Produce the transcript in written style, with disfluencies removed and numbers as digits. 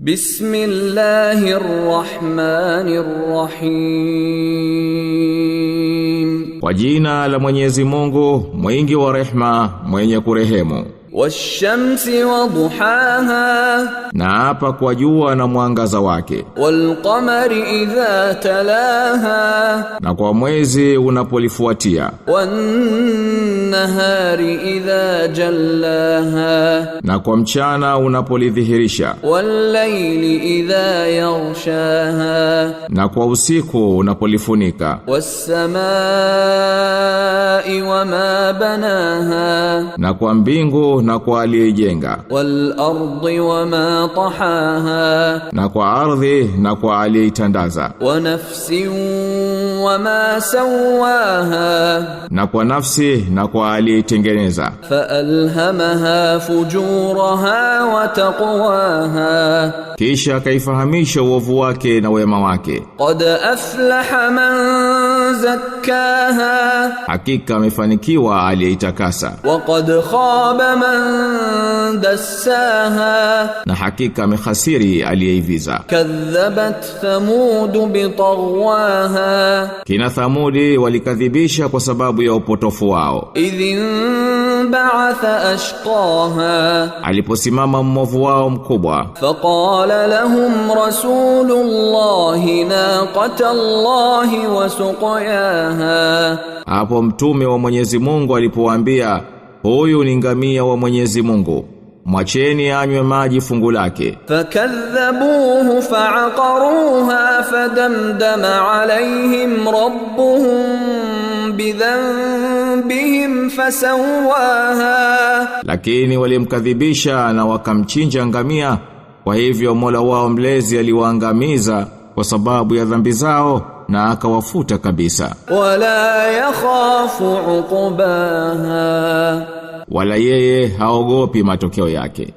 Bismillahirrahmanirrahim. Kwa jina la Mwenyezi Mungu, mwingi wa rehma, mwenye kurehemu. Wash-shamsi wa duhaha. Na hapa kwa jua na mwangaza wake. Wal-qamari idha talaha. Na kwa mwezi unapolifuatia. Wan-nahari idha jallaha. Na kwa mchana unapolidhihirisha. Wal-layli idha yaghshaha. Na kwa usiku unapolifunika. Was-samaa'i wama banaha. Na kwa mbingu na kwa aliyeijenga. Wal-ardi wama tahaha. Na kwa ardhi na kwa aliyeitandaza. Wa nafsin wama sawaha. Na kwa nafsi na kwa aliyeitengeneza. Fa alhamaha fujuraha wa taqwaha. Kisha akaifahamisha uovu wake na wema wake. Qad aflaha man zakkaha. Hakika amefanikiwa aliyeitakasa. Wa qad khaba man dassaha. Na hakika amehasiri aliyeiviza. Kadhabat Thamud bi taghwaha. Kina Thamudi walikadhibisha kwa sababu ya upotofu wao. Idhin ba'atha ashqaha. Aliposimama mmovu wao mkubwa. Faqala lahum rasulullahi naqatallahi wa suqyaha. Hapo mtume wa Mwenyezi Mungu alipowaambia, huyu ni ngamia wa Mwenyezi Mungu, mwacheni anywe maji fungu lake. Fakadhabuhu fa'aqaruha fadamdama alayhim rabbuhum bidhanbihim fasawaha. Lakini walimkadhibisha na wakamchinja ngamia, kwa hivyo Mola wao mlezi aliwaangamiza kwa sababu ya dhambi zao na akawafuta kabisa. Wala yakhafu uqbaha. Wala yeye haogopi matokeo yake.